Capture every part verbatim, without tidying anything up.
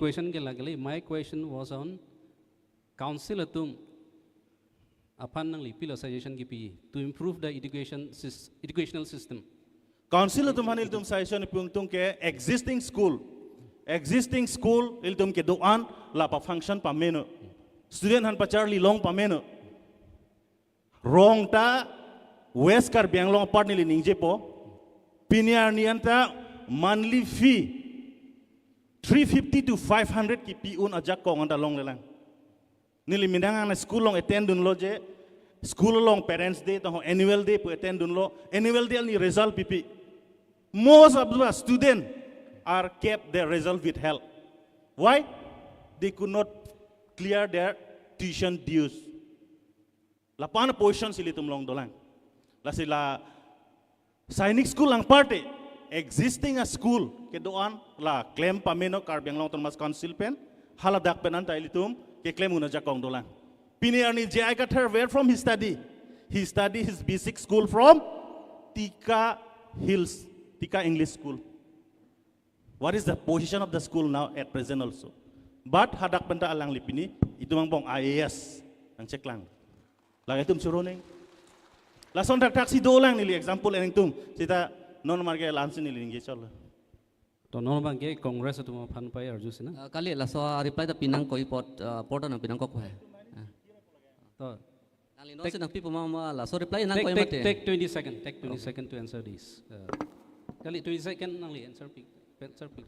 Question ke lagele, my question was on council atum aphan nangli pilo suggestion kipi to improve the education sys-, educational system. Council atum aphan ilitum suggestion pi ungtung ke existing school, existing school ilitum kedo-an la pa-function pameno, student aphan pacharli long pameno. Rong ta West Karbi Anglong apart neli ningjepo. Pini arni anta monthly fee three fifty to five hundred kipi un ajakong anta longlelang. Neli midang ana school along attend dunlo je, school along parents day, to annual day pu attend dunlo, annual day alni result pipi. Most of the student are kept their result withheld. Why? They could not clear their tuition dues. Lapu-an position si ilitum along dolang. Lasi la Sainik School anparta existing a-school kedo-an la klem pameno Karbi Anglong Autonomous Council pen, haladak pen anta ilitum keklem un ajakong dolang. Pini arni J I Kathar, where from he study? He study his basic school from Tika Hills, Tika English School. What is the position of the school now at present also? But hadak pen ta alangli pini itum angbong I A S nangcheklang. Lake itum choro neng. Lason thakthak si dolang neli example en ingtung. Seta non marke la-an si neli ningje cholo. To non abangke Congress atum aphan pai arju sina. Ah, kali laso reply ta pinangkoi apot, ah, apot nangpinangkok hai. Ah. To Nangli non take, si nangpipo ma, ma laso reply take, nangkoi take, mate. Take twenty second, take twenty Okay. second to answer this. Uh, kali twenty second nangli answer pi, answer pi.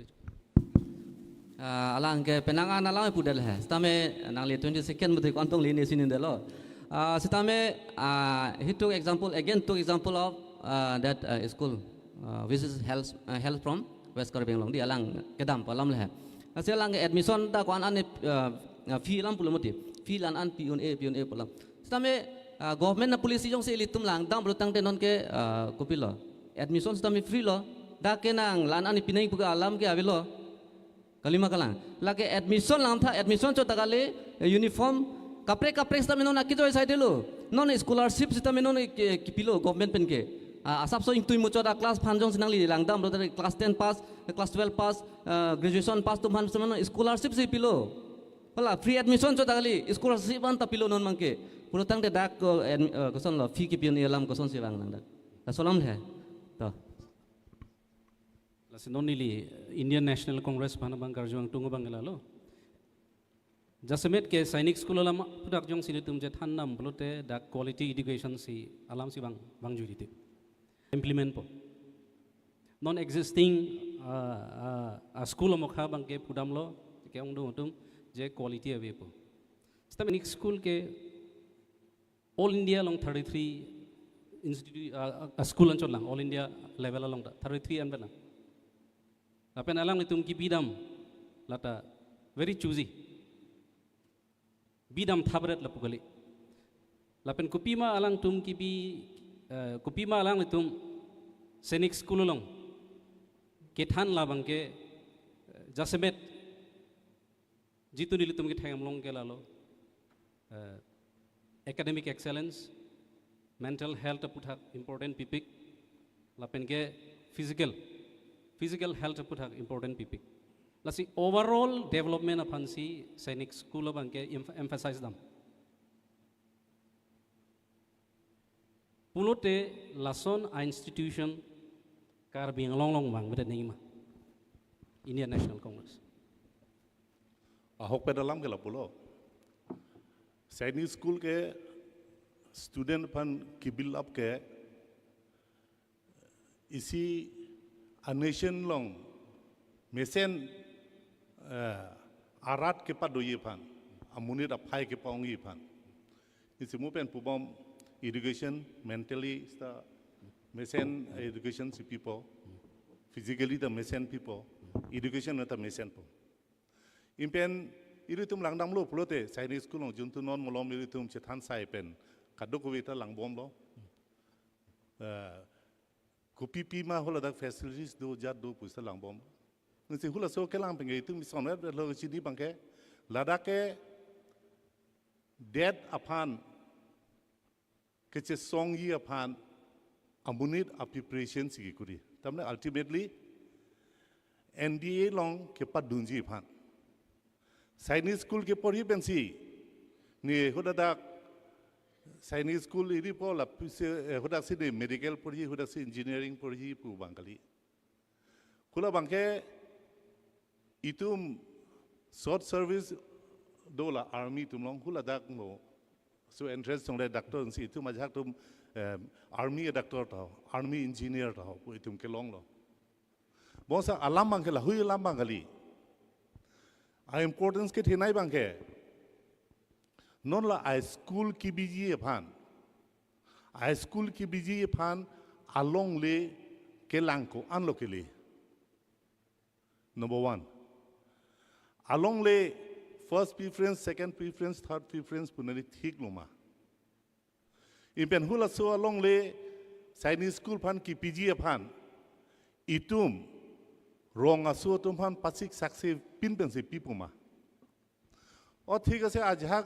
Ah, alang ke penang an alang pudel hai. Sitame nangli twenty second mate ko-an tong lini sini delo. Ah, sitame, ah, he took example, again took example of, ah, that, ah, school, ah, which is held, ah, held from West Karbi Anglong. Dei alang kedam pu alam le hai. Lasi alang ke admission ta ko-an an, ah, ah, fee alam pulo mati. Fee la-an an pi un-e, pi un-e pu alam. Sitame, ah, government a-policy jongsi ilitum langdam pulo tangte non ke, ah, kopilo. Admission sitame free lo. Dak ke nang la-an an pi nang pu ke alam ke avelo. Kalima kalang. Lake admission langtha, admission chot ta kali, eh, uniform kaprek kaprek sitame non akejoi saidelo. Non scholarship sitame non ke, kipilo government pen ke. Ah, asapso ingtui muchot a-class aphan jongsi nangli langdam pulo tangte class ten pass, class twelve pass, ah, graduation pass atum aphan sitame non scholarship si pilo. Hala free admission chot ta kali, scholarship an ta pilo non abangke. Pulo tangte dak ko, admi-, eh, kosonlo, fee kipi un-e alam kosonsi vang nang dak. Laso alam le. To. Lasi non neli Indian National Congress aphan abang karju ingtung abang ke lalo. Jasemet ke Sainik School alam aphuthak jongsi ilitum chethandam pulote dak quality education si alam si vang, vangjui titi. Implement po. Non existing, ah, ah, ah, school amokha abangke pudamlo, ke-ongdung atum je quality ave po. Sitame Sainik School ke All India along thirty-three institute, ah, ah, school anchot lang, All India level along ta, thirty-three anvet lang. Lapen alanglitum kibidam, lata very choosy. Bidam thapret lapu kali. Lapen kopima alangtum kibi, eh, kopima alanglitum Sainik School along kethan labang ke, eh, jasemet jitu nelitum kethek amlong ke lalo, eh, academic excellence, mental health aphuthak important pipik, lapen ke physical, physical health aphuthak important pipik. Lasi overall development aphansi Sainik School abangke em-, emphasize dam. Pulote lason a-institution Karbi Anglong along vangvedet nangji ma Indian National Congress? Ahokpet alam ke lapulo. Sainik School ke student aphan ke-build up ke isi a-nation along mesen, eh, arat kepadoji aphan, amonit aphai kepa-ongji aphan. Isi mo pen pubom education mentally ta mesen education si pipo, physically ta mesen pipo, education ta mesenpo. Lapen ilitum langdamlo pulote Sainik School along juntu non malom ilitum chethan sai pen kadokave ta langbomlo. Eh, kopi pima haladak facilities do jat do pusi langbom. Nangsi halaso kelang pen ke itum ison vet lo chini abangke. Ladak ke det aphan kechesongji aphan amonit a-preparation si kekuri. Tamne ultimately N D A along kepadunji aphan. Sainik school keporhi pensi, ne hudak dak Sainik school iripo lapusi, eh, hudaksi ne medical porhi, hudaksi engineering porhi pu abang kali. Hula abangke itum short service do la army atum along, hula dak mo. So entrance along le doctor si itum ajahak atum, eh, army doctor ta ho, army engineer ta ho, pu itum kelonglo. Bangso alam abangke lahui alam abang kali. A-importance kethenei abangke, non la a-school kebiji aphan, a-school kebiji aphan alongle kelang ko-an lo kele. Number one. Alongle first preference, second preference, third preference pu neli thik lo ma? Ipen hulaso alongle Sainik school aphan kepiji aphan itum rong aso atum aphan pasik saksi pin pensi pipo ma? O thik ase, ajahak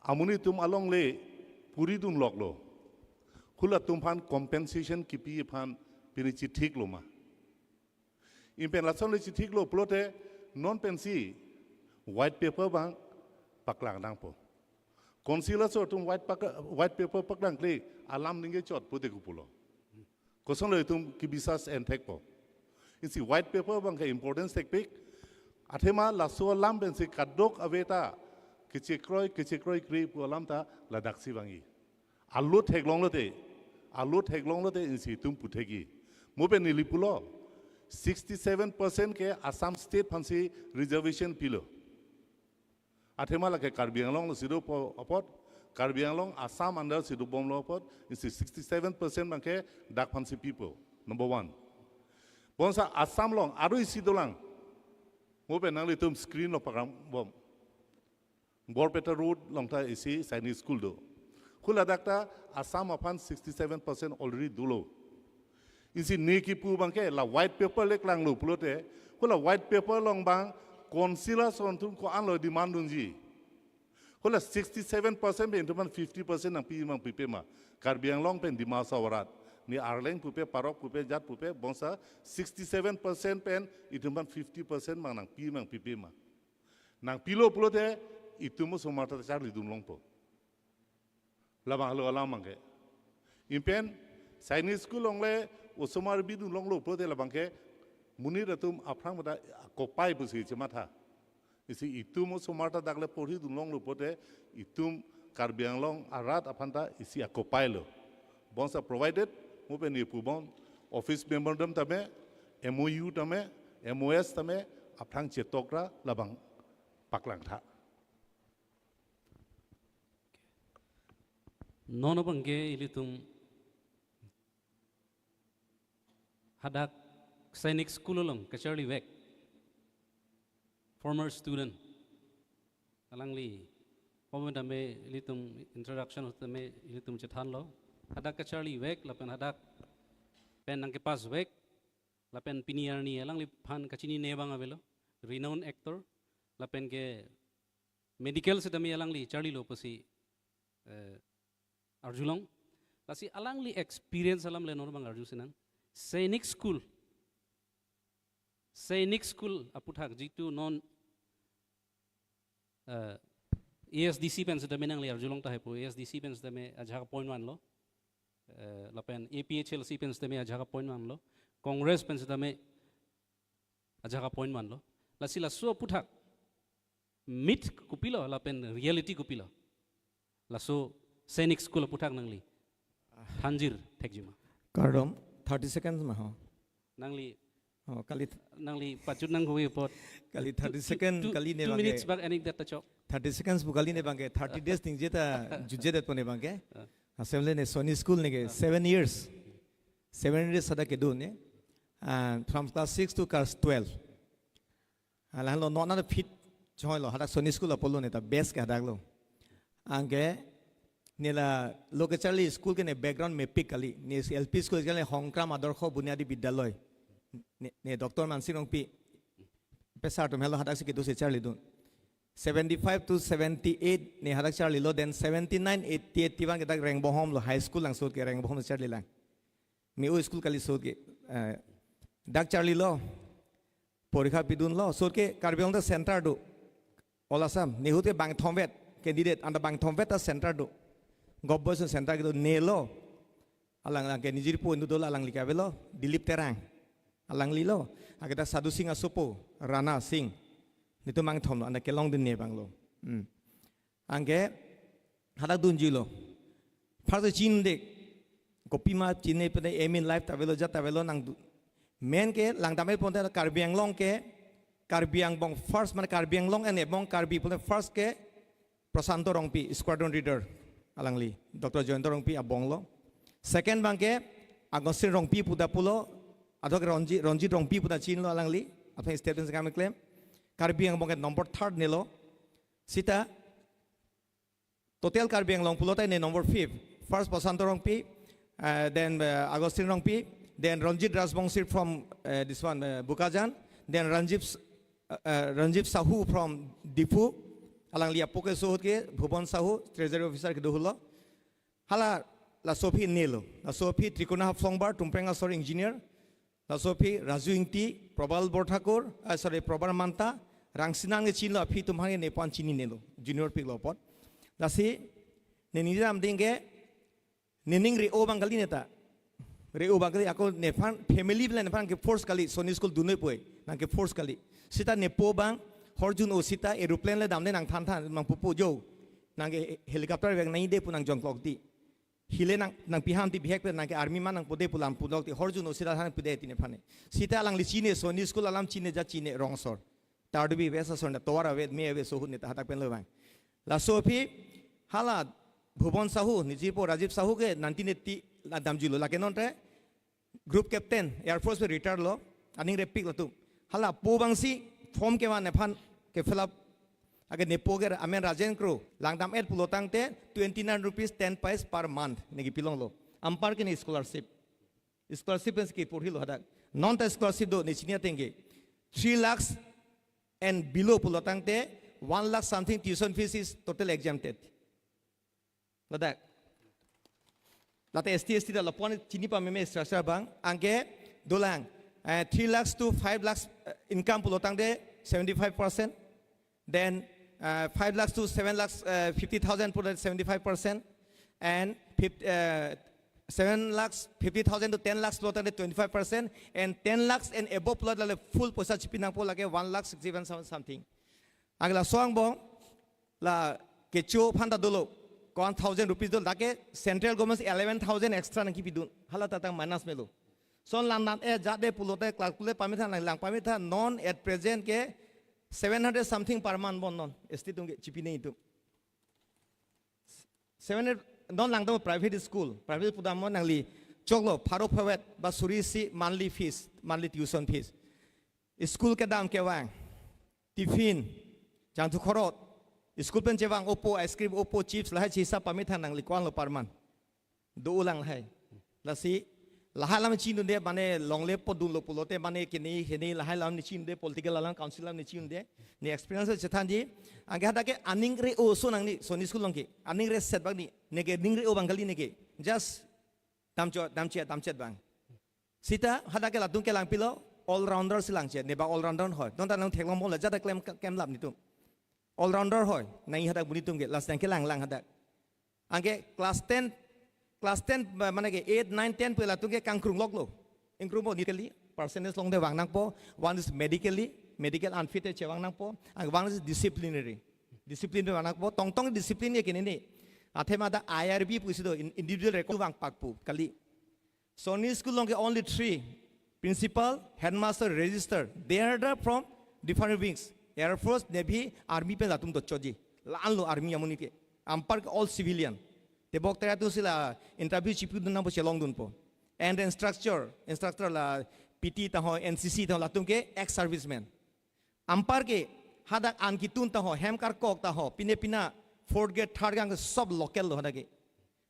amonit atum alongle puri dun loklo. Hulatum aphan compensation kepi aphan pini chethik lo ma? Ipen lason le chethik lo pulote non pensi white paper abang paklang nangpo. Council aso atum white pak-, white paper paklang kle alam ningje chot pute kupulo. Koson lo itum kebisas enthekpo? Isi white paper abangke importance thekpik. Athema laso alam pensi kadokave ta kechekroi, kechekroi kre pu alam ta ladaksi vangji. Alo theklong lote, alo theklong lote isi itum puthekji. Mo pen neli pulo, sixty-seven percent ke Assam State aphansi reservation pilo. Athema lake Karbi Anglong lo si dopo apot, Karbi Anglong Assam under si dobomlo apot, isi sixty-seven percent abangke dak aphansi pipo. Number one. Bangso Assam along aro isi dolang. Mo pen nanglitum screen lo paklang bom. Borpeta Road along ta isi Sainik school do. Hula dak ta Assam aphan sixty-seven percent already dolo. Isi ne kipu abangke la white paper le klanglo pulote, hula white paper along abang council ason atum ko-an lo demand dunji? Hula sixty-seven percent pen itum aphan fifty percent nangpi ma nangpipe ma? Karbi Anglong pen Dima Hasao arat, ne Arleng pupe, Parok pupe, Jat pupe, bangso sixty-seven percent pen itum aphan fifty percent ma nangpi ma nangpipe ma? Nangpilo pulote itum osomar ta charli dun longpo. Labang halo alam abangke. Ipen Sainik school alongle osomar bi dun longlo pulote labangke monit atum aphrang pada kopai pusi chematha. Isi itum osomar ta dak le porhi dun longlo pulote itum Karbi Anglong arat aphan ta isi akopai lo. Bangso provided, mo pen ne pubom, office memorandum tame, M O U tame, M O S tame, aphrang chetok ra labang paklang tha. Non abangke ilitum hadak Sainik school along kacharli vek former student alangli pome tame ilitum introduction tame ilitum chethanlo. Hadak kacharli vek lapen hadak pen nangkepass vek lapen pini arni alangliphan kachinine abang avelo, renowned actor, lapen ke medical setame alangli charlilo pusi, eh, arjulong. Lasi alangli experience alam le non abang arju sinang. Sainik school, Sainik school aputhak jitu non, eh, A S D C pen setame nangli arjulong tahai pu, A S D C pen setame ajahak appoint vanlo. Eh, lapen A P H L C pen setame ajahak appoint vanlo. Congress pen setame ajahak appoint vanlo. Lasi laso aputhak myth kopilo lapen reality kopilo? Laso Sainik school aputhak nangli thanjir thekji ma? Kardom, thirty seconds ma ho. Nangli, oh, kali th- nangli pachut nang hui pot. Kali thirty second, two, kali ne two bangke minutes bak aning dat ta chok. Thirty seconds bu kali ne bangke, thirty days ningje ta jutje detpo ne bangke. Ah. Assembly ne Sainik school ne ke, ah, seven years. Seven years hadak kedo ne. Ah, from class six to class twelve. Ah, lahenlo non an fit choi lo, hadak Sainik school apotlo ne ta best ke hadak lo. Anke ne la lo kacharli school ke ne background mepik kali. Ne L P school ke ne Hongkram Adorsho Bunyadi Bidyalaya. Ne, ne Doctor Mansing Rongpi. Pe sir atum helo hadak si kedo si charli dun. Seventy-five to seventy-eight ne hadak charlilo, then seventy-nine, eighty, eighty-one ke dak Rengbohom lo, high school lang sot ke Rengbohom charli lang. Me-o school kali sot ke, eh, dak charlilo. Porikha pidunlo, sot ke Karbi Anglong ta center do. All Assam, ne ahut ke bangthomvet candidate, anta bangthomvet ta center do. Govt Boys center kedo nelo. Alang, alang ke nijirpo indu dolo, alangli ke avelo, Dilip Terang. Alangli lo, anke dak Sadhu Singh asopo, Rana Singh. Netum bangthom lo, anta kelongdun ne abang lo. Hmm. Anke, hadak dunji lo. First chinine, kopima chinine pute aim in life ta avelo, jat ta avelo nangdun. Main ke langdam-et ponte Karbi Anglong ke, Karbi angbong first mane Karbi Anglong ene angbong Karbi pute first ke Prasanto Rongpi, squadron leader alangli, Doctor Jayanta Rongpi abong lo. Second abang ke Augustine Rongpi pu ta pulo, adok Ronji, Ranjit Rongpi pu ta chinilo alangli, aphan state kami klem. Karbi angbong ke number third nelo. Sita total Karbi Anglong pulote ne number fifth. First Prasanto Rongpi, uh, then uh, Augustine Rongpi, then Ranjit Rajbongsi from uh, this one, uh, Bokajan, then Ranjit, uh, uh, Ranjit Sahu from Diphu, alangli apo keso ahut ke Bhuban Sahu, Treasury Officer kedo ahut lo. Hala laso aphi nelo, laso aphi Trikona Haflongbar, Tumpeng asor engineer, laso aphi Raju Ingti, Probal Borthakur, ah, sorry, Probal Manta, Rangsinan ke chinilo, aphi atum aphan ke nephan chininelo, junior pik lo apot. Lasi, ne ningje dam ding ke, ne ning re-o abang kali neta. Re-o abang kali, ako nephan, family pen nephan ke force kali, Sony School dunoi puvoiphit, nang ke force kali. Sita nepo abang, horjun-o sita, aeroplane le damde nangthanthan, nang pupo jo. Nang ke helicopter vek nangde pu nangjongklok di. Hile nang, nangpi ham ti bihek pen nang ke army man nangpo de pu lam pulok ti horjun-o sita than pude ti nephan ne. Sita alangli chine, Sony School alam chine, jat chine, rong asor. Tardubi West asor na tovar ave, me ave, sohut neta hadak pen lo abang. Laso aphi hala Bhuban Sahu, nijirpo Rajiv Sahu ke nineteen eighty la damjulo, lake non te group captain, Air Force pen retire lo, aning repik latum. Hala po abangsi form kevan nephan ke fill up. Anke nepo ke amen Rajen Kro, langdam-et pulo tangte twenty nine rupees ten paise per month ne kepilonglo. Anpar ke ne scholarship. Scholarship pensi keporhilo hadak. Non ta scholarship do ne chini ateng ke. Three lakhs and below pulo tangte one lakh something tuition fees is total exempted. Ladak. Lata S T, S T ta lapu-an chini pameme structure abang. Anke dolang. Eh, three lakhs to five lakhs, eh, income pulo tangte seventy-five percent. Then uh, five lakhs to seven lakhs, uh, fifty thousand pulo tangte seventy-five percent. And fif- uh, seven lakhs fifty thousand to ten lakhs pulo tangte twenty-five percent. And ten lakhs and above pulo tangte full poisa chipi nangpo, lake one lakh sixty-one thousand something. Anke laso angbong, la kecho aphan ta dolo, one thousand rupees dolo, lake central government eleven thousand extra nangkepidun. Hala ta tang minus melo. Lason langdam-et jat de pulote class kule pame tha, lang pame tha, non at present ke seven hundred something per month bon non, S T atum ke chipi nangji atum. Seven hundred, non langdam private school, private pudam non nangli choklo, pharo phavet ba suri isi monthly fees, monthly tuition fees. School kedam kevang, tiffin, jangthu khorot, school pen chevang opo, ice cream opo, chips, lahai chisa pame tha nangli ko-an lo per month. Do-o lang lahai. Lasi, lahai alam chinidunde, mane longle po dunlo pulote, mane kene, kene lahai alam ne chinidunde, political alam, council alam ne chinidunde, ne experience chethanji, anke hadak ke aning re-o aso nangji, Sony School along ke, aning reset abang ni, neke ning re-o abang kali neke, just damcho, damche, damchet abang. Sita hadak ke latum kelang pilo, all rounder si langche, ne ba all rounder hoi. Non ta nang theklong mo la jada klem, klem lap netum. All rounder hoi, nang hadak buni atum ke, last nang kelang lang hadak. Anke class ten, class ten, ba- mane ke eight, nine, ten pu latum ke kangkrung loklo. Ingkrung po medically, percentage along de vang nangpo, one is medically, medical unfit chevang nangpo, and one is disciplinary. Discipline vang nangpo, tongtong discipline ke kene ne. Athema dak I R B pusi do, in- individual record vangpak pu, kali. Sony School along ke only three, principal, headmaster, register. They are the from different wings. Air Force, Navy, Army pen latum do choji. La-an lo Army amonit ke. Anpar ke all civilian. Tebok tera atum si la interview chipidun nangpo, chelongdunpo. And the instructor, instructor la P T ta ho, N C C ta ho, latum ke ex-serviceman. Anpar ke hadak an kitun ta ho, hem karkok ta ho, pine pina, fourth grade, third grade ke sob local lo hadak ke.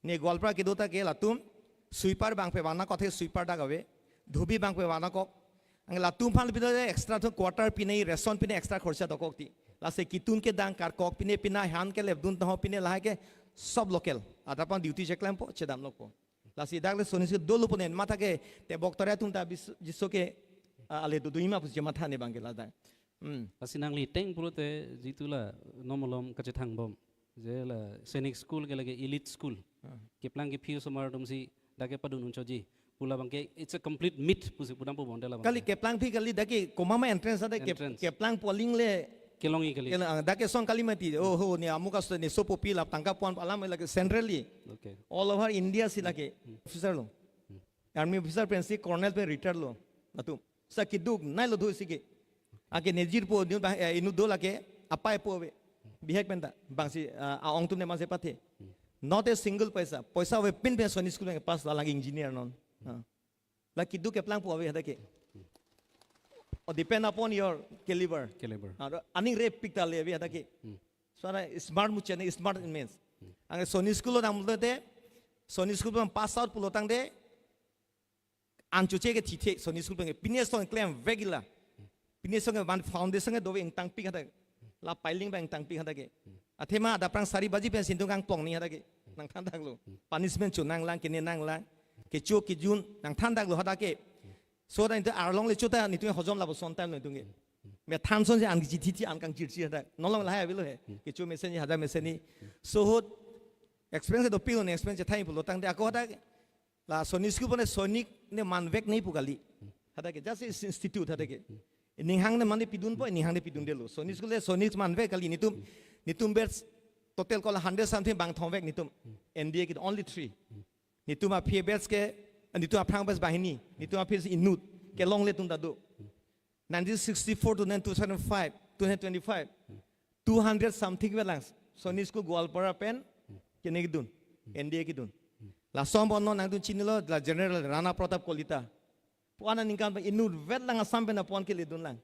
Ne Goalpara kedo ta ke latum, sweeper abang pe vang nangkok, the sweeper dak ave, dhobi abang pe vang nangkok. Anke latum aphan pine extra atum quarter pine, ration pine extra khorcha dokok ti. Lasi kitun kedang, karkok pine pina, hem kelepdun ta ho, pine lahai ke sob local. Adap abang duty cheklempo, chedam lokpo. Lasi dak le Sony School dolo pu ne matha ke, tebok tera atum ta bis- jiso ke, ah, ale do do ima pusi matha ne abang ke ladak. Hmm. Lasi nangli ateng pulote jitu la non malom kachethang bom. Je la Sainik School ke lake elite school. Ah. Keplang kephi osomar atumsi dak ke padun unchotji pu labang ke it's a complete myth pusi pudam pu bonde labang. Kali ke. Keplang aphi kali dak ke komat ma entrance ada ke, entrance. Keplang pu aling le kelongji kali. Kelang, ah, dak ke song kali mati. Oh ho, ne amuk aso ne sopo pi la tangka pon alam lake centrally. Okay. All over India si lake. Hmm. Officer lo. Hmm. Army officer pensi colonel pen retire lo. Latum. Sa keduk nai lo dhu si ke. Ake nejirpo, inut bang, eh, inut do lake, apai po ave. Bihek penta, bangsi, ah, aong atum ne masi pathe. Not a single paisa. Paisa avepin pen Sainik School pen pass lalang engineer non. Ah. La keduk keplang po ave hadak ke. Oh, depend upon your caliber. Caliber. Ah, aning repik ta le ave hadak ke. Hmm. So ada smart muchot ne, smart means. Hmm. Anke Sainik School lo damlote, Sainik School pen pass out pulo tangte, anchoche ke thithe Sainik School pen ke. Pine song klemvek ila. Pine song ke van foundation ke dove ingtangpik hadak. La piling abang ingtangpik hadak ke. Athema adap aphrang sari baji pensi ningdung kangpong ni hadak ke. Nangthan dak lo. Punishment cho nanglang, kene nanglang. Kecho kejun nangthan dak lo hadak ke. So dak into arlong le chota netum hojom lapuson time netum ke. Methan son si an kichi thithe an kangchirchi hadak. Non along lahai avelo he. Kecho mesen ni hadak mesen ni. So hot experience dopik lo ne experience thai pulo tangte ako hadak ke. La Sainik School pen Sainik ne manvek nai pu kali. Hadak ke just is institute hadak ke. Ning hang ne mane pidun po, ning hang ne pidunde lo. Sainik School le Sainik manvek kali netum, netum batch total ko la hundred something bang thomvek netum. N D A ke only three. Netum aphi batch ke, netum aphrang batch banghini, netum aphi si inut, kelongle atum ta do. Nineteen sixty-four to two thousand five, two thousand twenty-five, two hundred something velang. Sainik School Goalpara pen, kene kedun, N D A kedun. Lason bon non nangtum chinilo, la General Rana Pratap Kalita. Pu-an aningkan pen inutvet lang Assam pen apon keledun lang.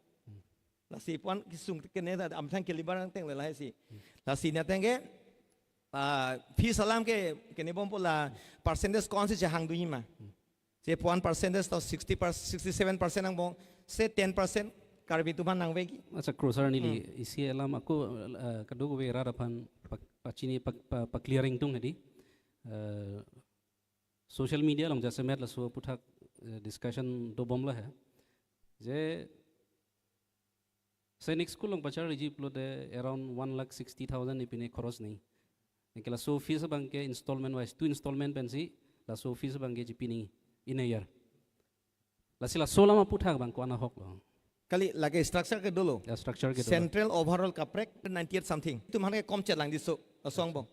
Lasi pu-an kesung kene ta amthang kelibar angteng le lahai si. Lasi ne ateng ke, ah, fees alam ke, kene bompo la percentage ko-an si chehang dunji ma. Se pu-an percentage to sixty percent, sixty-seven percent angbong, se ten percent Karbi atum aphan nangvekji. Acha, Kro sar neli, hmm, isi alam ako, eh, kadokave rat aphan pa-, pachini pa-, pa-, pa-clearing tung hedi. Eh, social media along jasemet laso aphuthak, eh, discussion dobom lo he. Je Sainik School along pacharliji pulote around one lakh sixty thousand ne pine khoros nangji. Anke laso fees abang ke installment wise, two installment pensi laso fees abang ke chipi nangji in a year. Lasi laso alam aphuthak abang ko-an ahok lo? Kali lake structure ke dolo. Ya, structure ke dolo. Central overall kaprek ninety-eight something. Netum aphan ke kom chetlang diso, laso angbong.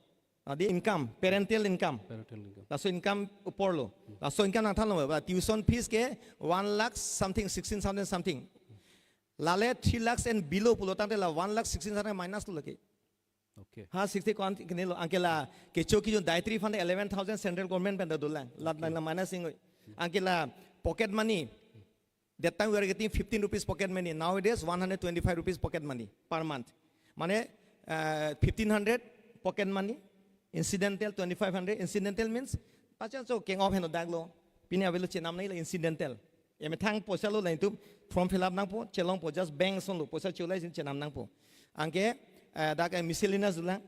Adi income, parental income. Parental income. Laso income upor lo. Laso income nangthan lo, ba tuition fees ke one lakh something, sixteen thousand something. Lale three lakhs and below pulo tangte la one lakh sixteen thousand minus lo lake. Okay. Ha, sixty ko-an kene lo, anke la kecho kejun dietary fund eleven thousand central government pen ta dolang. Lat, okay, nang la minus ingoi. Anke la pocket money. That time we are getting fifteen rupees pocket money. Nowadays, one hundred twenty-five rupees pocket money per month. Mane, uh, fifteen hundred pocket money, incidental twenty-five hundred. Incidental means, pacha cho keng-op heno daglo. Pine avelo chenam nai la incidental. Emethang poisa lo la netum form fill up nangpo, chelongpo, just bank ason lo, poisa cholai si chenam nangpo. Anke, eh, dak, eh, miscellaneous dolang.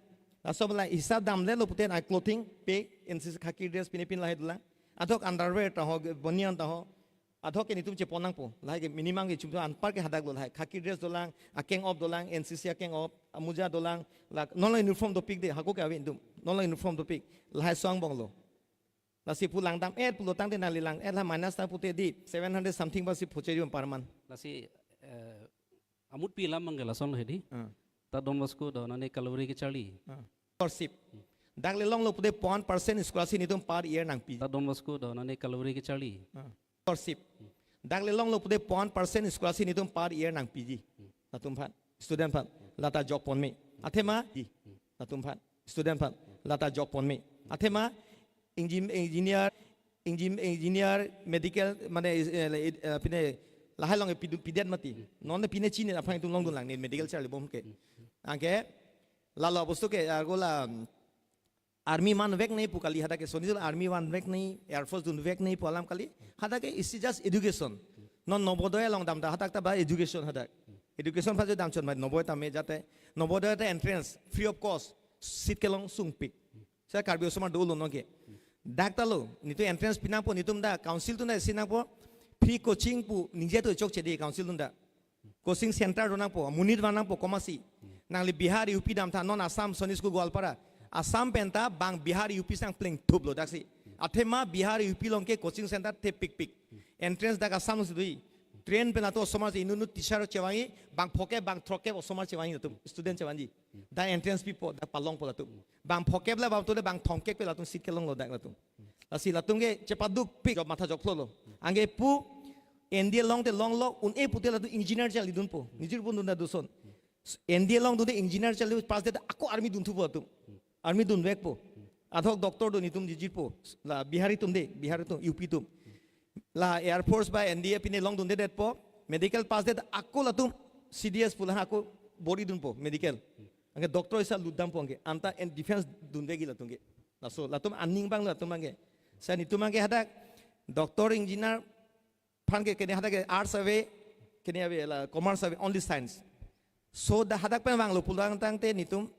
Laso abang la hisab damle lo pute na clothing, pay, N C C khaki dress pine pin lahai dolang. Adok underwear ta ho, banian ta ho. Adok ke netum chepon nangpo. Lahai ke minimum ke chumtu anpar ke hadak lo lahai. Khaki dress dolang, akeng-op dolang, N C C akeng-op, amuja dolang, la non la uniform dopik de, hako ke ave netum. Non la uniform dopik. Lahai aso angbong lo. Lasi pu langdam-et pulo tangte nangli lang-et la minus ta pute di seven hundred something ba si phuche yum per month. Lasi, eh, amutpi alam abang ke lason lo hedi. Ah. Ta Don Bosco do nane kalori kecharli. Ah. Scholarship. Dak le longlo pute pu-an percent scholarship netum per year nangpi. Ta Don Bosco do nane kalori kecharli. Ah. Scholarship. Dak le longlo pute pu-an percent scholarship netum per year nangpiji. Latum aphan, student aphan, lata job pon me. Athema, di. Latum aphan, student aphan, lata job pon me. Athema, engi-, engineer, engi-, engineer, medical, mane, eh, eh, eh, pine, lahai along pidu-, pidet mati. Non pine chini aphan itum longdun lang ne medical charli bom ke. Anke, lalo abosto ke, ako la, um, army manvek nai pu kali hadak ke Sainik School army manvek nai, Air Force dunvek nai pu alam kali. Hadak ke isi just education. Non Navodaya along dam ta hadak ta ba education hadak. Education phajo damchot ma Navodaya ta me jate. Navodaya ta entrance free of cost. Seat kelong sungpik. Sa Karbi osomar dolo non ke. Dak ta lo, netum entrance pi nangpo, netum ta council atum ta isi nangpo. Free coaching pu ningje to chokche de council atum ta. Coaching center do nangpo, monit van nangpo, komatsi. Nangli Bihar U P damtha, non Assam Soni School Goalpara. Assam penta bang Bihar U P sang plengthuplo daksi. Athema Bihar U P along ke coaching center thepikpik. Entrance dak Assam si do-i. Train pen ato osomar si inut inut teacher chevang-i, bang phokep bang throkkep osomar chevang-i atum, student chevang-i. Dak entrance pipo, dak palongpo latum. Bang phokep la bang tole bang thomkep ke latum seat kelonglo dak latum. Lasi latum ke chepadukpik job matha jokphlo lo. Anke pu N D A longte longlo, un-e pute latum engineer charlidunpo. Nijir pon dunda doson. N D A longdunde engineer charli pass det ako army dunthupo latum. Army dunvekpo. Athok doctor do netum jirpo. La Bihari atum de, Bihari atum, U P atum. La Air Force ba N D A pine longdundedetpo. Medical pass det ako latum C D S pu la ako bor-idunpo medical. Anke doctor isa lutdampo anke. Anta en defense dunvek-i latum ke. Laso, latum aning abang latum abang ke. Sa netum abang ke hadak doctor engineer aphan ke kene hadak ke arts ave, kene ave la commerce ave, only science. So dak hadak pen vanglo pulang tangte netum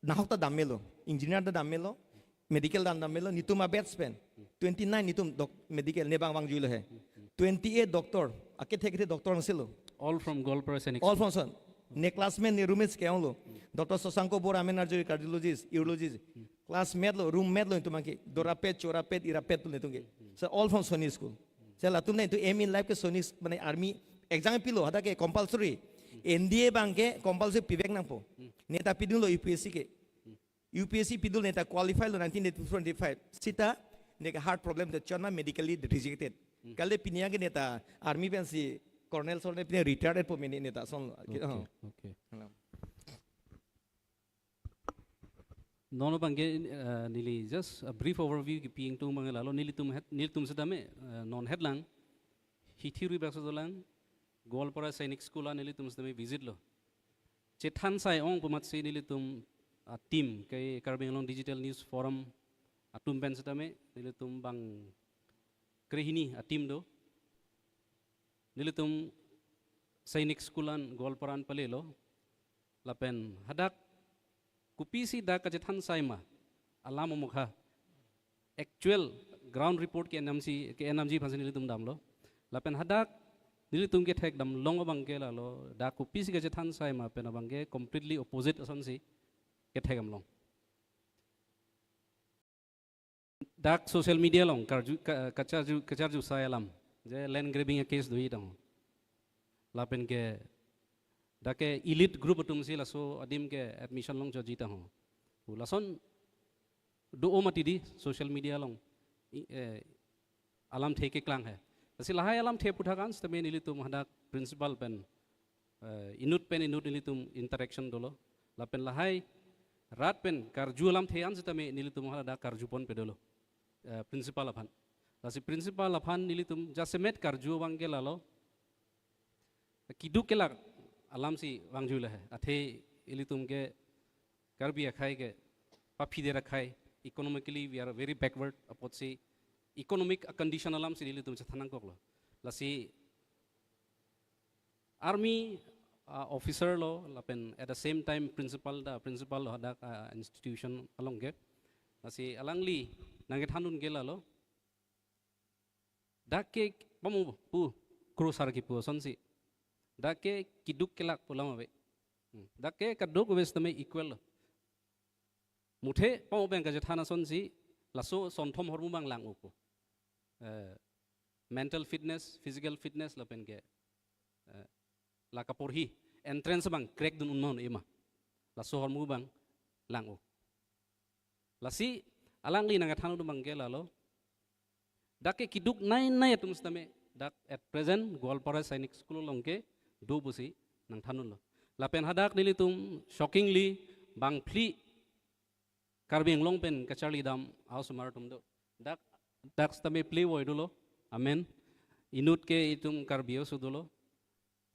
nahok ta dam melo, engineer ta dam melo, medical dam dam melo, netum a batch pen. Twenty nine netum doc-, medical ne bang vangjuilo he. Twenty eight doctor, akethe kethe doctor angselo. All from Goalpara Sainik. All from son. Ne classmate ne roommates ke onglo. Doctor Shashank Bora, amen arjuri, cardiologist, urologist. Classmate lo, roommate lo netum abang ke. Dorapet, chorapet, irapet pu netum ke. So all from Soni School. So latum netum aim in life ke Soni, mane army exam pilo, hadak ke compulsory. N D A abang ke compulsory pivek nangpo. Neta pidunlo U P S C ke. U P S C pidun neta qualify lo nineteen eighty-four eighty-five. Sita neta heart problem te chona medically rejected. Kali pini abang ke neta army pensi colonel soldier pini retired po mene neta son lo. Okay, oh. Okay. Hello. Non abang ke, eh, neli just a brief overview kipi ingtung abang lalo nelitum het, nelitum setame, eh, non hetlang, hithi rui bakso dolang, Goalpara Sainik School a nelitum setame visit lo. Chethan sai ong pu amatsi nelitum a team ke Karbi Anglong Digital News Forum atum pen setame nelitum bang krehini a team do. Nelitum Sainik School an Goalpara an palelo. Lapen hadak kopisi dak kachethan sai ma alam amokha. Actual ground report ke-enamsi, ke-enamji aphansi nelitum damlo. Lapen hadak nelitum kethek damlong abang ke lalo, dak kopisi kachethan sai ma pen abang ke completely opposite asonsi kethek damlong. Dak social media along karju, ka-, kacharju, kacharju sai alam. Je land grabbing a case do-i tang. Lapen ke dak ke elite group atumsi laso adim ke admission longchotji tang. Pu lason do-o mati di social media along. I, eh, alamthe keklang he. Lasi lahai alamthe aputhak an setame nelitum hadak principal pen, eh, inut pen inut nelitum interaction dolo. Lapen lahai rat pen karju alamthe an setame nelitum hadak karjupon pe dolo. Eh, principal aphan. Lasi principal aphan nelitum jasemet karju abang ke lalo. Keduk kelak alamsi vangjuilo he. Athe ilitum ke Karbi akhai ke paphider akhai, economically we are very backward apotsi economic condition alamsi ilitum chethan nangkoklo. Lasi army, ah, officer lo, lapen at the same time principal, da principal lo hadak, ah, institution along ke. Lasi alangli nangkethandun ke lalo. Dak ke pamu pu krosar kipu asonsi. Dak ke keduk kelak pu alam ave. Hmm. Dak ke kadokave setame equal lo. Muthe pamu abang kachethan asonsi laso sonthom ahormu abang lang-o pu. Eh, mental fitness, physical fitness lapen ke, eh, la kaporhi entrance abang crack dun un ma un-e ma. Laso ahormu abang lang-o. Lasi alangli nangkethan abang ke lalo. Dak ke keduk nai nai atum setame dak at present Goalpara Sainik School along ke do pusi nangthandunlo. Lapen hadak nelitum shockingly bangphli Karbi Anglong pen kacharli dam a-osomar atum do. Dak, dak setame playboy dolo. Amen. Inut ke itum Karbi oso dolo.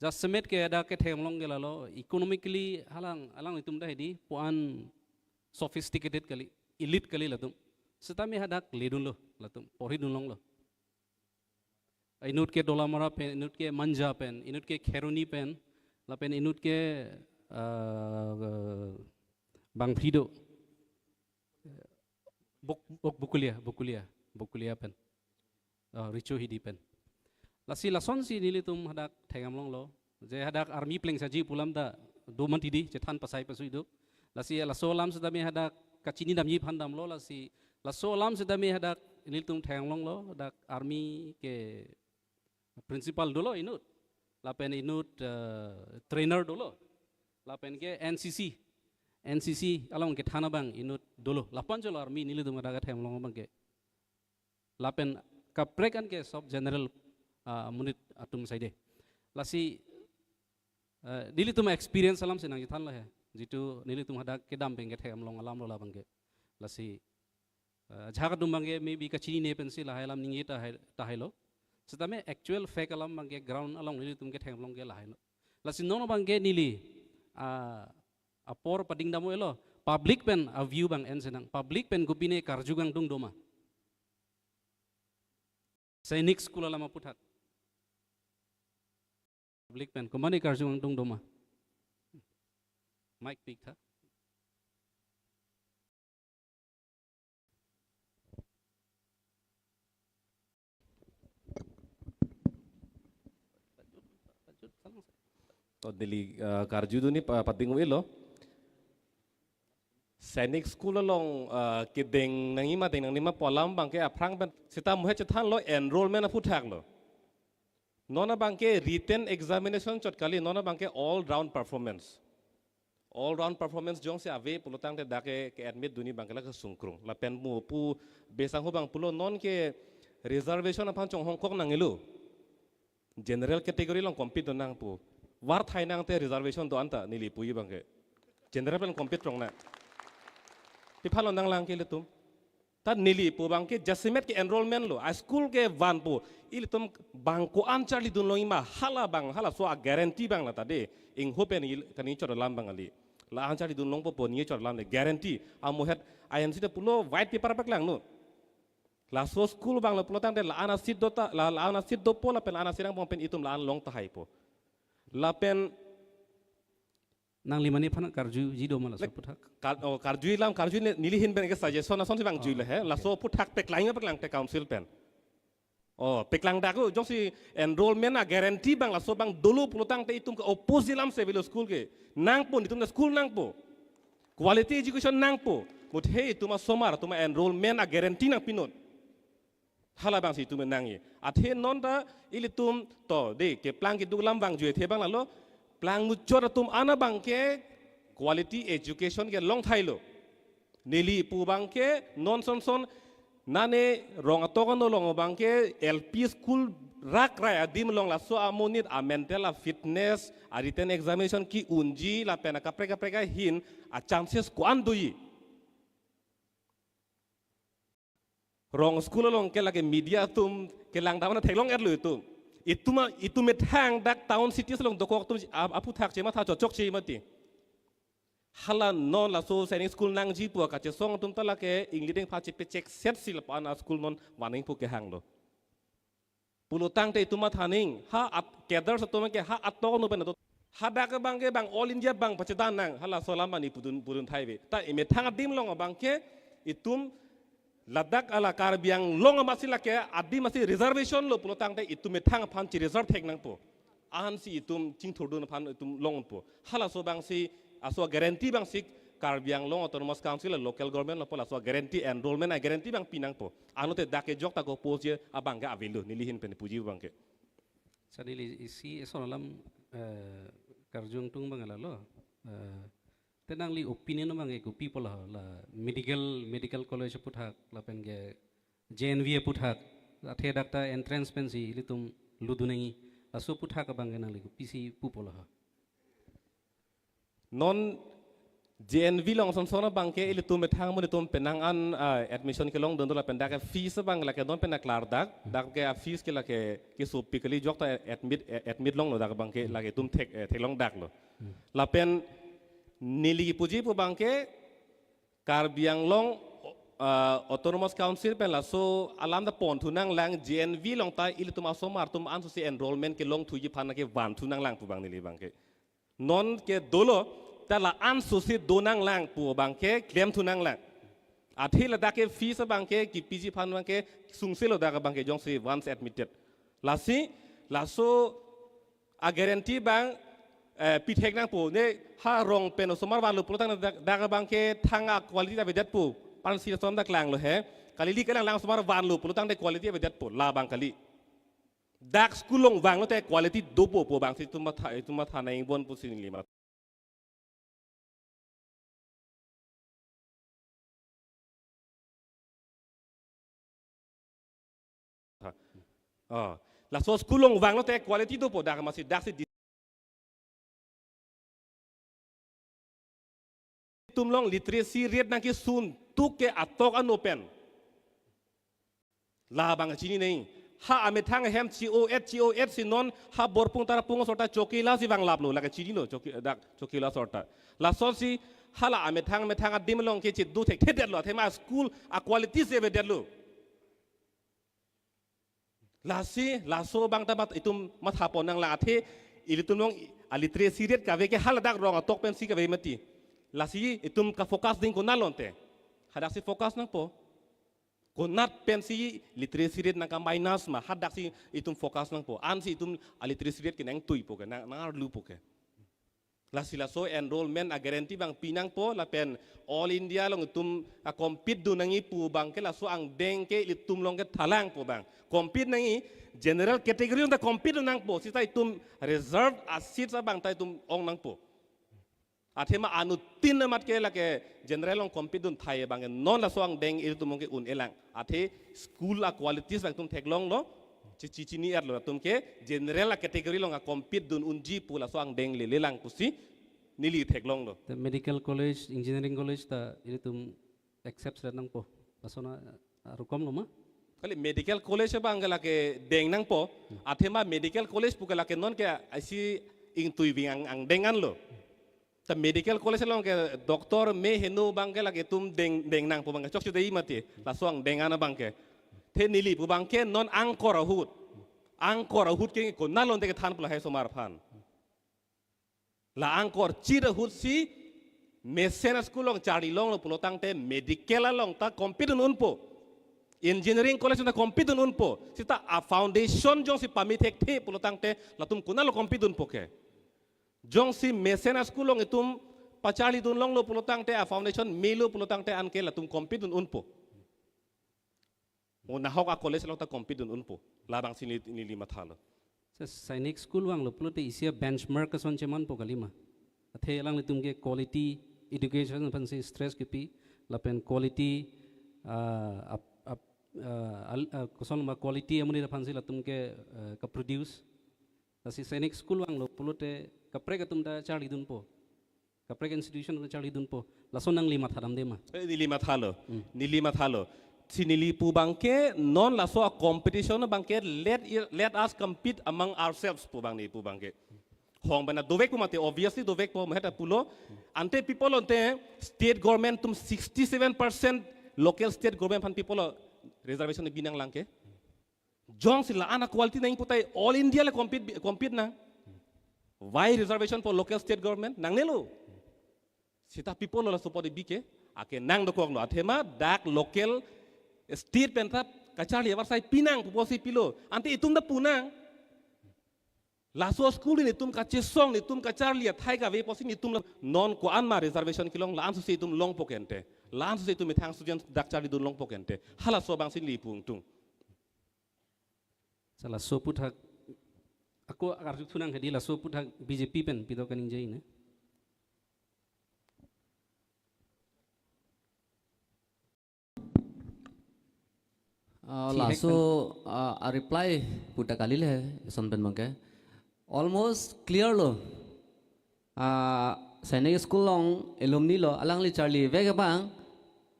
Jasemet ke hadak kethek damlong ke lalo, economically halang, alanglitum ta hedi, puan sophisticated kali, elite kali latum. Setame hadak ledunlo latum, porhidun longlo. Inut ke Dolamara pen, inut ke Manja pen, inut ke Kheroni pen, lapen inut ke, ah, bangphli do. Bok-, Bok-, Bokolia, Bokolia, Bokolia pen. Ah, Richo Hidi pen. Lasi lasonsi nelitum hadak thek damlonglo. Je hadak army plengsaji pu alam ta do mati di, chethan pasai pasui do. Lasi laso alam setame hadak kachini damji aphan damlo, lasi laso alam setame hadak nelitum theklonglo, dak army ke principal dolo inut. Lapen inut, eh, trainer dolo. Lapen ke N C C, N C C along kethan abang inut dolo. Lapu-an cholo army nelitum hadak theklong abang ke. Lapen kaprek an ke sob general, ah, monit atum saide. Lasi, eh, nelitum experience alam si nangchethanlo he. Jitu nelitum hadak kedam pen kethek damlong alamlo labang ke. Lasi, eh, ajahak atum abang ke maybe kachinine pensi lahai alam ningje tahai, tahailo. Setame actual fact alam abang ke ground along nelitum kethek damlong ke lahailo. Lasi non abang ke neli, ah, apor pading dam-elo. Public pen a-view abang en senang. Public pen kopine karju kangtung doma? Sainik School alam aphuthak. Public pen komatne karju kangtung doma? Mic piktha. To neli, eh, karju dunji pa-, pading-elo. Sainik School along, eh, kedeng nangji ma deng nangne ma pu alam abang ke aphrang pen seta muhet chethanlo, enrollment aphuthaklo. Non abang ke written examination chot kali, non abang ke all round performance. All round performance jongsi ave pulotangte dak ke, ke-admit dunji abang ke la kesungkrung. Lapen mo pu besang ho abang pulo, non ke reservation aphan chonghongkok nangjilu. General category along compete do nang pu. War thai nangte reservation do-an ta neli puji abang ke. General pen compete rong nang. Pi aphanlo nanglang ke ilitum? Ta neli pu abang ke jasemet ke enrollment lo, a-school kevan pu. Ilitum bang ko-an charlidun longji ma, hala abang, halaso a-guarantee abang la ta de. Ingho pen il-, kaningje chot alam abang kali. La-an charlidun longpo pu ningje chot alam le, guarantee. Amuhet I N C te pulo white paper paklangnon. Laso school abang lo pulotangte la-an a-seat do ta, la, la-an a-seat dopo lapen la-an a-seat nangpo pen itum la-an long tahaipo. Lapen nangli mane aphan karjuji doma laso, ne, aphuthak? Kar-, oh, karjuji alam, karjuji ne, neli ahin pen ke suggestion asonsi abang, oh, juilo he. Okay. Laso aphuthak paklang, paklangte council pen. Oh, paklang dak lo, jongsi enrollment a-guarantee abang laso abang dolo pulotangte itum ke-oppose alam si avelo, school ke nangpo, itum ta school nangpo. Quality education nangpo. Muthe itum asomar atum a-enrollment a-guarantee nangpinon. Hala abang si itum nangji. Athe non ta ilitum to de keplang keduk alam abang jui athe abang lalo, plangmuchot atum an abang ke quality education kelong thailo. Neli pu abang ke non sonson nane rong atok ano along abang ke L P school rakrai adim along laso amonit a-mental a-fitness, a-written examination ke-unji lapen akaprek kaprek ahin a-chances ko-an doji. Rong school along ke lake media atum kelang damna theklong-etlo itum. Itum a-, itum methang dak town cities along dokok atum a-, aphuthak chematha chokchokche mati. Hala non laso Sainik School nangji pu kachesong atum ta lake English deng pha chepechek set si lapu-an a-school non vanji pu kehanglo. Pulotangte itum mathaning, ha at-, cadres atum ke ha atok ano pen ato. Hadak abang ke bang All India bang pachedan nang, halaso alam mani pudun, pudun thai ave. Ta emethang adim along abang ke itum ladak ala Karbi Anglong amatsi lake adim asi reservation lo pulotangte itum methang aphan chi-reserve thek nangpo. Ansi itum chingthurdun aphan itum longpo. Halaso abang si, laso guarantee abang si Karbi Anglong Autonomous Council a local government lo pu laso guarantee, enrollment a-guarantee abang pi nangpo. Ano te dak kejok ta ko-oppose abang ke avelo, neli ahin pen puji abang ke. Sa neli isi eson alam, eh, karju kangtung abang lalo. Eh, te nangli opinion abang ke kopi pu la, la medical, medical college aphuthak, lapen ke J N V aphuthak, athe dak ta entrance pensi ilitum ludun nangji, laso aphuthak abang ke nangli kopisi pupo la ha? Non J N V along sonson abang ke ilitum methang amonit atum penang an, ah, admission kelongdun do lapen dak ke fees abang lake non pen aklardak, dak ke a-fees ke lake kesopi kali, jok ta admit, admit longlo dak abang ke lake itum thek, eh, theklongdaklo. Hmm. Lapen neli puji pu abang ke Karbi Anglong, ah, Autonomous Council pen laso alam ta ponthu nanglang, J N V along ta ilitum asomar atum ansosi enrollment kelongthuji aphan ke vanthu nanglang pu abang neli abang ke. Non ke dolo, ta la-an sosi do nanglang pu abang ke klemthu nanglang. Athe ladak ke fees abang ke kepiji aphan abang ke sungse lo dak abang ke jongsi once admitted. Lasi, laso a guarantee abang, eh, pithek nangpo, ne ha rong pen osomar vanlo pulotangte dak, dak abangke thang a quality ta avedetpo, pensi lason ta klanglo he. Kali, ili kelang lang osomar vanlo pulotangte quality avedetpo, labang kali. Dak school along vanglote quality dopo pu abangsi itum matha, itum matha nangji bon pusi neli matha. Oh, laso school along vanglote quality dopo, dak masi daksi di-, itum along literacy rate nangkesun tuk ke atok ano pen. Labang chini nangji. Ha amethang ahem chi-o-et, chi-o-et si non ha Borpung Tarapung asor ta Chokila si vanglaplo, lake chinilo Choki, dak Chokila asor ta. Lasonsi hala amethang methang adim along ke chidu thekthedetlo, athema school a quality si avedetlo. Lasi, laso abang ta mat-, itum mathapon nanglang, athe ilitum along a literacy rate kave ke haladak rong atok pensi kave mati. Lasi itum ka-focus ding konat lo ante. Hadaksi focus nangpo. Konat pensi literacy rate nangka-minus ma, hadaksi itum focus nangpo. Ansi itum a literacy rate ke nangtuipo ke, nang, nangarlupo ke. Lasi laso enrollment a guarantee abang pi nangpo, lapen All India along itum a-compete dun nangji pu abangke laso angdeng ke ilitum along ke thalangpo abang. Compete nangji, general category along ta compete dun nangpo, seta itum reserve a-seats abang ta itum ong nangpo. Athema anuttin amat ke lake general along compete dun thai abangke non laso angdeng ilitum along ke un-elang. Athe school a qualities abang itum theklonglo, chi, chi, chini-etlo atum ke general a category along a compete dun unji pu laso angdeng lelelang pusi neli theklonglo. The medical college, engineering college ta ilitum accept ra nangpo. Lason a, a, rukom lo ma? Kali medical college abang ke lake deng nangpo. Athema medical college pu ke lake non ke isi ingtui ving ang, angdeng anlo. Ta medical college along ke doctor me heno abangke lake itum deng, deng nangpo abangke chokche dei mati. Laso angdeng an abangke. Athe neli pu abangke non angkor ahut. Angkor ahut ke konat lo ante kethan pu lahai osomar aphan. La angkor chit ahut si mesen a-school along charlilonglo pulotangte medical along ta compete un-unpo. Engineering college ta compete un-unpo. Seta a-foundation jongsi pame thekthe pulotangte latum konat lo compete unpo ke. Jongsi mesen a-school along itum pacharli dunlonglo pulotangte, a-foundation melo pulotangte anke latum compete un-unpo. O nahok a-college along ta compete un-unpo. Labangsi neli, neli mathalo. Sa Sainik School vanglo pulote isi a-benchmark ason chemanpo kalima. Athe alanglitum ke quality education aphansi stress kepi, lapen quality, ah, ap, ap, ah, al, ah, koson ma quality amonit aphansi latum ke, ah, ka-produce. Lasi Sainik School vanglo pulote kaprek atum ta charli dunpo. Kaprek institution atum charli dunpo. Lason nangli mathadamde ma? Eh, neli mathalo. Hmm. Neli mathalo. Si neli pu abangke non laso a-competition abangke let, let us compete among ourselves pu abang neli pu abangke. Hong bana dovekpo mati, obviously dovekpo, maheta pulo. Ante pi pulo ante state government atum sixty-seven percent local state government aphan pi pulo reservation bi nanglang ke. Jongsi la-an a-quality nangji pu tai all India le compete, compete nang. Why reservation for local state government? Nangnelo. Seta pi pulo laso apot bi ke, ake nang dokoklo. Athema dak local state pen ta kacharli avarsai pi nang pu pusi pilo. Ante itum ta pu nang. Laso school nelitum kachesong, nelitum kacharli athai kave pusi nelitum la non ko-an ma reservation kelong, la-an suse itum longpo ke ante. La-an suse itum methang student dak charli dunlongpo ke ante. Halaso abangsi neli pu ingtung. Sa laso aphuthak ako arjuthunang hedi, laso aphuthak B J P pen pidok kaningje ne. Ah, si hek laso, pen. Ah, a-reply puta kali le, eson pen abangke. Almost clear lo. Ah, Sainik School along alumni lo, alangli charlivek abang.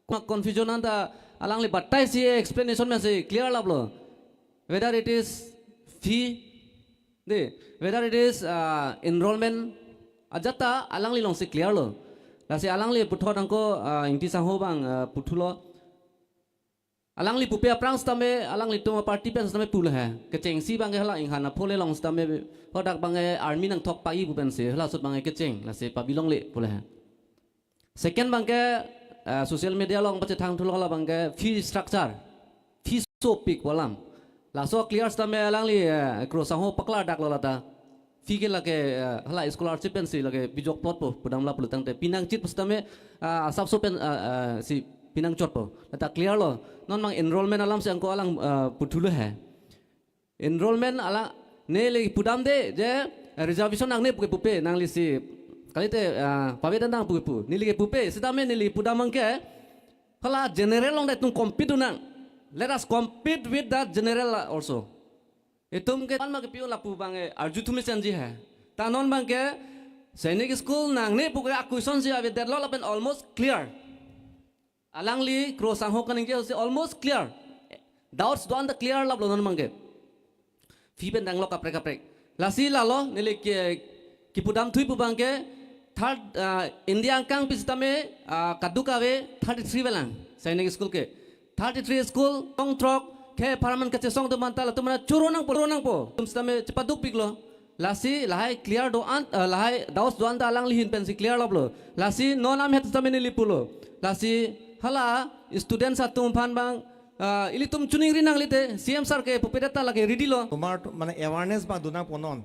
Kuma confusion anta alangli batai si explanation masi clear laplo. Whether it is fee, de, whether it is, ah, enrollment, ajat ta alangli alongsi clear lo. Lasi alangli puthot angko, ah, Ingti Sangho abang, ah, puthulo. Alangli pupe aphrang sitame, alanglitum a-party pen sitame pu le he. Kechengsi abangke hala Inghan aphole along sitame, hadak abangke army nangthok pa-i pu pensi, hala ahut abangke kecheng, lasi pabi longle pu le he. Second abangke, eh, social media along pachethang thulo hala abangke fee structure, fee sopik pu alam. Laso clear sitame alangli, eh, Kro Sangho paklardaklo lata. Fee ke lake, ah, hala scholarship pensi lake bijok plotpo, pudamlo pulotangte. Pinangchit pusitame, ah, asapso pen, ah, ah, si pinangchotpo. Lata clear lo. Non mang enrollment alamsi angko alang, ah, puthulo he. Enrollment alang neli pudamde je, ah, reservation nangne puke pupe, nanglisi kalite, ah, pavedetnang puke pu. Neli ke pupe, sitame neli pudam abangke hala general along ta itum compete dunang. Let us compete with that general also. Itum ke pan ma kepi-o lapu abang, eh, arju thumi senji he. Ta non abangke Sainik School nangne puke a-question si avedetlo lapen almost clear. Alangli Kro Sangho kaningje si almost clear. Doubts do-an ta clear laplo non abangke. Fee pen danglok kaprek kaprek. Lasi lalo neli ke kipudam thui pu abangke third, ah, India angkang pusitame, ah, kadokave thirty-three avelang Sainik School ke. Thirty-three school, tong throk, ke paraman kachesong atum anta latum mana choro nangpo, choro nangpo. Atum sitame chepadukpiklo. Lasi lahai clear do-an, ah, lahai doubts do-an ta alangli ahin pensi clear laplo. Lasi non amhet sitame neli pulo. Lasi hala students atum aphan abang, ah, ilitum choningri nanglite, C M sir ke pupedet ta lake ready lo. Tomar to, mane awareness abang dunangpo non.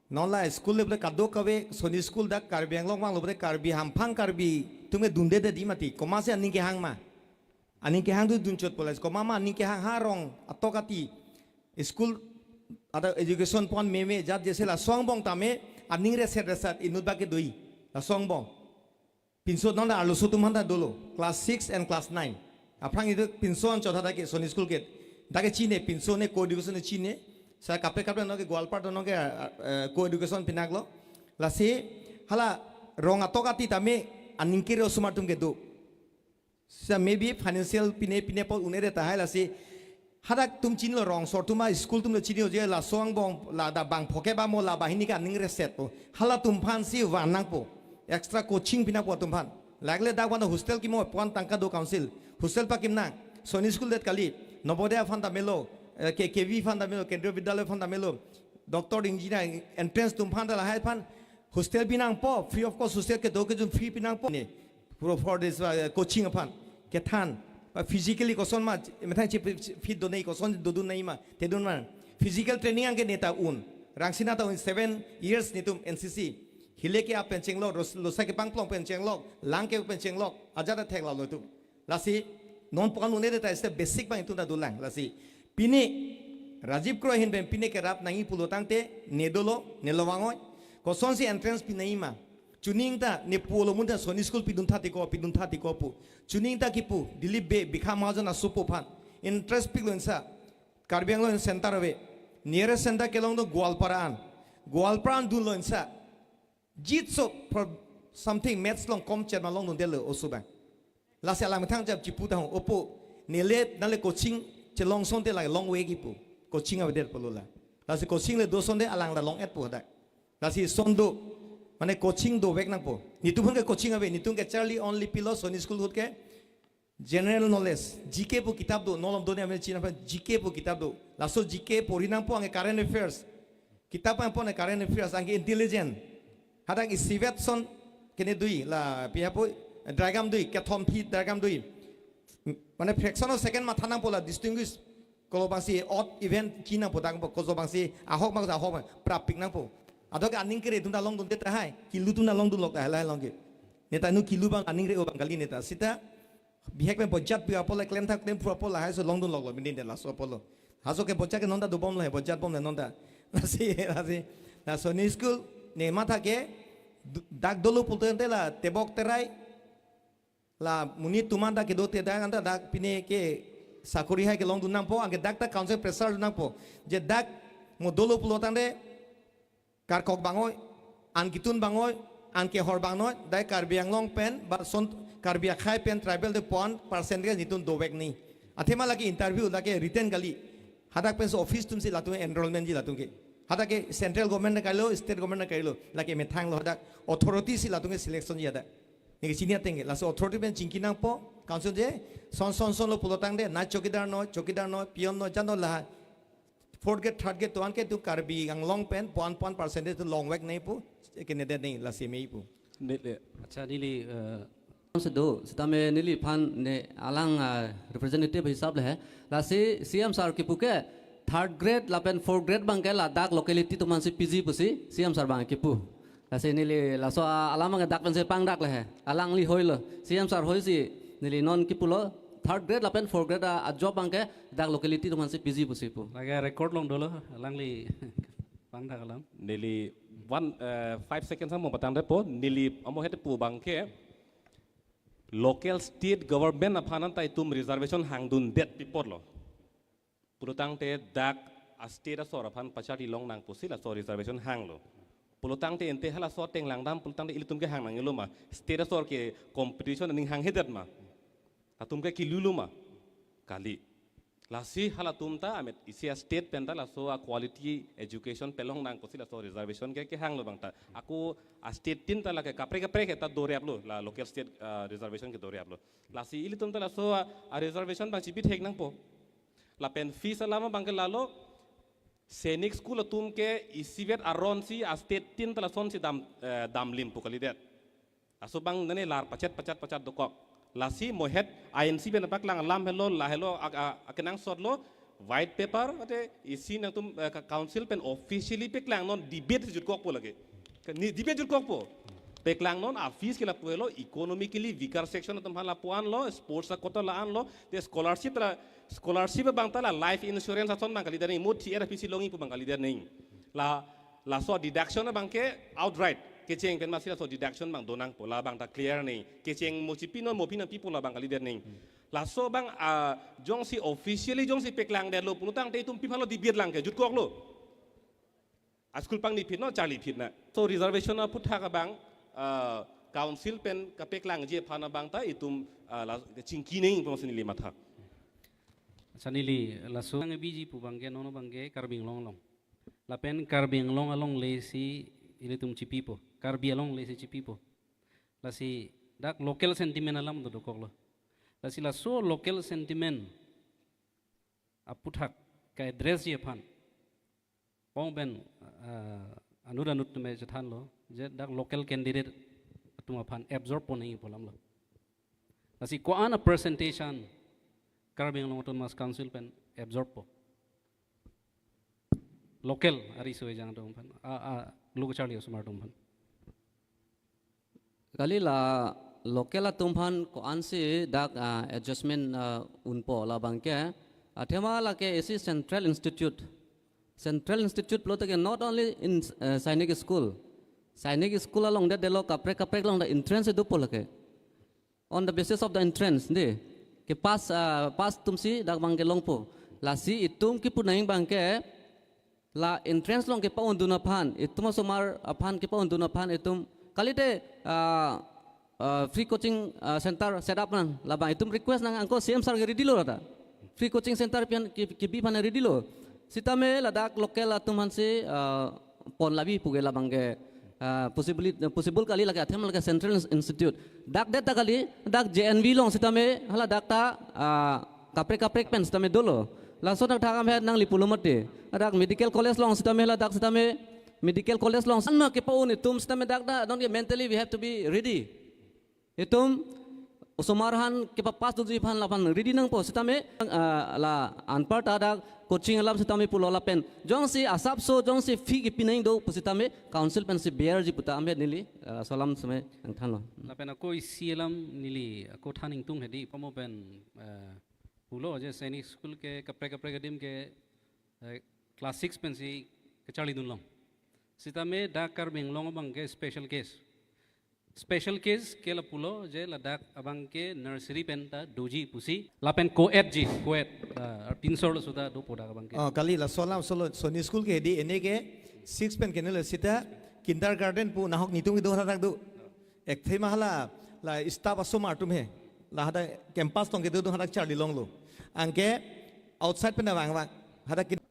Non la school le ble kadokave Sainik School dak Karbi Anglong abang lo ble Karbi hamphang Karbi atum ke dunde de di mati. Komatsi aning kehang ma. Aning kehang tu dunchotpo la. Komat ma aning kehang ha rong atok ati. School ada education pon meme jat jese laso angbong tame aning reset reset inut ba ke doi. Laso angbong. Pinso non da arloso atum aphan ta dolo. Class six and class nine. Aphrang itum pinso anchot hadak ke Sainik School ke. Dak ke chine pinso ne co-education ne chine. Sa kaprek kaprek non ke Goalpara non ke, eh, co-education pinaklo. Lasi hala rong atok ati tame aning kere osomar atum ke do. Sa maybe financial pine pine apot un-edet tahai lasi hadak atum chinilo rong asor atum a-school atum lo chini oje laso angbong la da bang phoke ba mo la banghini ke aning reset po. Halatum aphansi van nangpo. Extra coaching pinangpo atum aphan. Lagle dak van hostel kimo pon tangka do council. Hostel pakim nang. Sainik School det kali. Navodaya aphan ta melo. Eh, K K V aphan ta melo. Kendriya Vidyalaya aphan ta melo. Doctor, engineer, entrance atum aphan ta lahai aphan. Hostel pinangpo. Free of cost hostel kedo kejun free pinangpo. Ne. Pro for this, uh, coaching aphan kethan. Ba physically koson ma, methang chi fit do nei koson dodun nei ma, thedun ma. Physical training anke neta un. Rangsina ta un seven years netum N C C. Hile ke ap pen chenglok, ros-, losa kepangplong pen chenglok, lang ke pen chenglok, ajat ta theklalo tu. Lasi, non pon un-edet ta iste basic abang itum ta dolang, lasi. Pine, Rajiv Kro ahin pen pine kerap nangji pulotangte, ne dolo, ne lo vangoi. Kosonsi entrance pi nangji ma. Chuning ta ne pulo mun ta Sainik School pidun tha tiko, pidun tha tiko pu. Chuning ta kipu, Dilip Bey, Bikha Mahajon asopo aphan. Entrance piklo insa. Karbi Anglong center ave. Nearest center kelong do Goalpara an. Goalpara an dunlo insa. Jitso for something maths along kom cher ma longdundelo oso abang. Lasi alang methang jap chipu ta hong opo. Nele nale coaching chelong asonte la long way kipu. Coaching avedet pulo la. Lasi coaching le do asonte alang la long-et pu hadak. Lasi ason do, mane coaching dovek nangpo. Netum aphan ke coaching ave, netum ke charli only pilo Sainik School ahut ke general knowledge, G K pu kitab do, nolom do ne ame china aphan G K pu kitab do. Laso G K pori nangpo anke current affairs. Kitab abang pon current affairs anke intelligent. Hadak isivet ason kene dui la pi hapu diagram dui, kethom phi diagram dui. Mane fraction of second matha nangpo la distinguish kolo abangsi odd even chinangpo, dak koso abangsi ahok abang ahok abang prap pik nangpo. Adok aning kere atum ta longdunde tahai, kilu atum ta longdunlok tahai lahai along ke. Neta nu kilu abang aning re-o abang kali neta. Sita bihek pen bojat pi apot le klem thak klem phu apot lahai aso longdunloklo mendin de laso apotlo. Haso ke bojat ke non ta dobomlo he, bojat bomle non ta. Lasi, lasi. La Sainik School ne matha ke du-, dak dolo pulote la tebok terai la monit atum an ta kedo te dak anta dak pine ke sakori hai kelongdun nangpo, anke dak ta council pressure dun nangpo. Je dak mo dolo pulotangte karkok bangoi, an kitun bangoi, an kehor bangnoi, dai Karbi Anglong pen, ba ason Karbi akhei pen tribal de pon percentage netum dovek ni. Athema lake interview lake written kali. Hadak pensi office atumsi latum enrollment ji latum ke. Hadak ke central government nangkailo, state government nangkailo, lake methang lo hadak authority si latum ke selection ji hadak. Neke chini ateng ke, laso authority pen chingki nangpo, council je, son son son lo pulotangte, na chowkidar noi, chowkidar noi, peon noi, jan noi lahai. Fourth grade, third grade, tuan ke tu Karbi Anglong pen, puan puan percentage tu longvek nei pu, kene det nei, lasi mei pu. Nile. Acha, neli, eh, se do, sitame neliphan ne alang, ah, representative hisap le he. Lasi C M sir kipu ke, third grade lapen fourth grade abangke ladak locality atum aphansi piji pusi C M sir abang kipu. Lasi neli laso a-, alam abangke dak pensi pangdak le he. Alangli hoilo. C M sir hoisi neli non kipulo third grade lapen fourth grade a, a-job abangke dak locality atum aphansi piji pusi pu. Lake record along dolo, alangli pangdak alam. Neli one, eh, five seconds amo patang depo, neli amo hete pu abangke local state government aphan anta itum reservation hangdundet pi apotlo. Pulotangte dak a-state asor aphan pacharli longnang pusi laso reservation hanglo. Pulotangte ante halaso ateng langdam pulotangte ilitum ke hang nangjilo ma? State asor ke competition aning hanghedet ma? Latum ke kilulo ma? Kali. Lasi halatum ta amet isi a-state pen ta laso a-quality education pelongnang pusi laso reservation ke kehanglo abang ta. Ako a-state tin ta lake kaprek kaprek ta doreplo, la local state, ah, reservation ke doreplo. Lasi ilitum ta laso a, a-reservation abang chipithek nangpo. Lapen fees alam abangke lalo, Sainik School atum ke isivet aron si a-state tin ta lasonsi dam, eh, damlim pu kalidet. Laso abang nane lar pachet pachet pachet dokok. Lasi mohet I N C pen paklang alam helo, la helo, ak-, a-, akenangsotlo, white paper, ate isi nangtum, eh, ka-, council pen officially paklang non debate si jutkokpo lake. Ka-, ni debate jutkokpo. Paklang non a-fees ke lapu helo, economically weaker section atum aphan lapu anlo, sports a-quota la anlo, te scholarship la, scholarship abang ta la life insurance ason abang kalidet nangji, mo thi er a-fees longji pu abang kalidet nangji. La, laso deduction abangke outright kecheng pen masi laso deduction abang donangpo, la abang ta clear nangji. Kecheng mo chipi non mo pi nangpipo la abang kalidet nangji. Laso abang, ah, jongsi officially jongsi paklangdetlo pulotangte itum pi aphanlo debate lang ke, jutkoklo. A-school pangni phit non charli phit na. So reservation aphuthak abang, ah, council pen kapaklangji aphan abang ta itum, ah, la chingki nangji pu si neli matha. Sa neli laso nang biji pu abangke non abangke Karbi Anglong along. Lapen Karbi Anglong alongle si ilitum chipipo. Karbi alongle si chipipo. Lasi dak local sentiment alam do dokoklo. Lasi laso local sentiment aphuthak ka-address ji aphan pong pen, ah, anut anut tame chethanlo, je dak local candidate atum aphan absorb pon nangji pu alamlo. Lasi ko-an a-percentage an Karbi Anglong Autonomous Council pen absorb po? Local ariso ejang atum aphan, a, a, lo kacharli osomar atum aphan. Kali la local atum aphan ko-ansi dak, ah, adjustment, ah, unpo la abangke. Athema lake isi central institute. Central institute pulote ke not only in, eh, Sainik School. Sainik School along det delo kaprek kaprek along dak entrance dopo lake. On the basis of the entrance, de. Ke pass, ah, pass atumsi dak abangke longpo. Lasi itum kipu nangji abangke, la entrance along kepa-undun aphan, itum osomar aphan kepa-undun aphan itum kalite, ah, ah, free coaching, ah, center set up nang. La abang itum request nang, anke C M sir ke ready lo lata. Free coaching center pi aphan ke, kebi aphan ready lo. Sitame ladak local atum aphansi, ah, pon labi pu ke la abangke, ah, possibly, possible kali lake athema lake central ins-, institute. Dak det ta kali, dak J N V along sitame, hala dak ta, ah, kaprek kaprek pen sitame dolo. Laso dak thakam het nangli pulo mati. Dak medical college along sitame, hala dak sitame, medical college along san ma kepa-un itum sitame dak ta, don't get mentally we have to be ready. Itum osomar aphan kepa-pass doji aphan la aphan ready nangpo sitame, ah, la anparta dak coaching alam sitame pulo lapen jongsi asapso jongsi fee kepi nangji do pusitame council pensi bear ji pu ta ambet neli, ah, laso alam sitame nangthanlo. Lapen ako isi alam neli ako than ingtung hedi pamo pen, ah, pulo je Sainik School ke kaprek kaprek adim ke, eh, class six pensi kacharlidun long. Sitame dak Karbi Anglong abangke special case. Special case ke lapulo je ladak abangke nursery pen ta doji pusi. Lapen co-ed ji, co-ed. Ah, pinso laso ta dopo dak abangke. Oh, kali laso alam solo Sainik School ke hedi ene ke six pen ke nelo sita kindergarten pu nahok nitum kedo hadak do. Ekthe ma hala la staff asomar atum he. La hadak campus along kedo do hadak charli longlo. Anke outside pen vang vang. Hadak kin-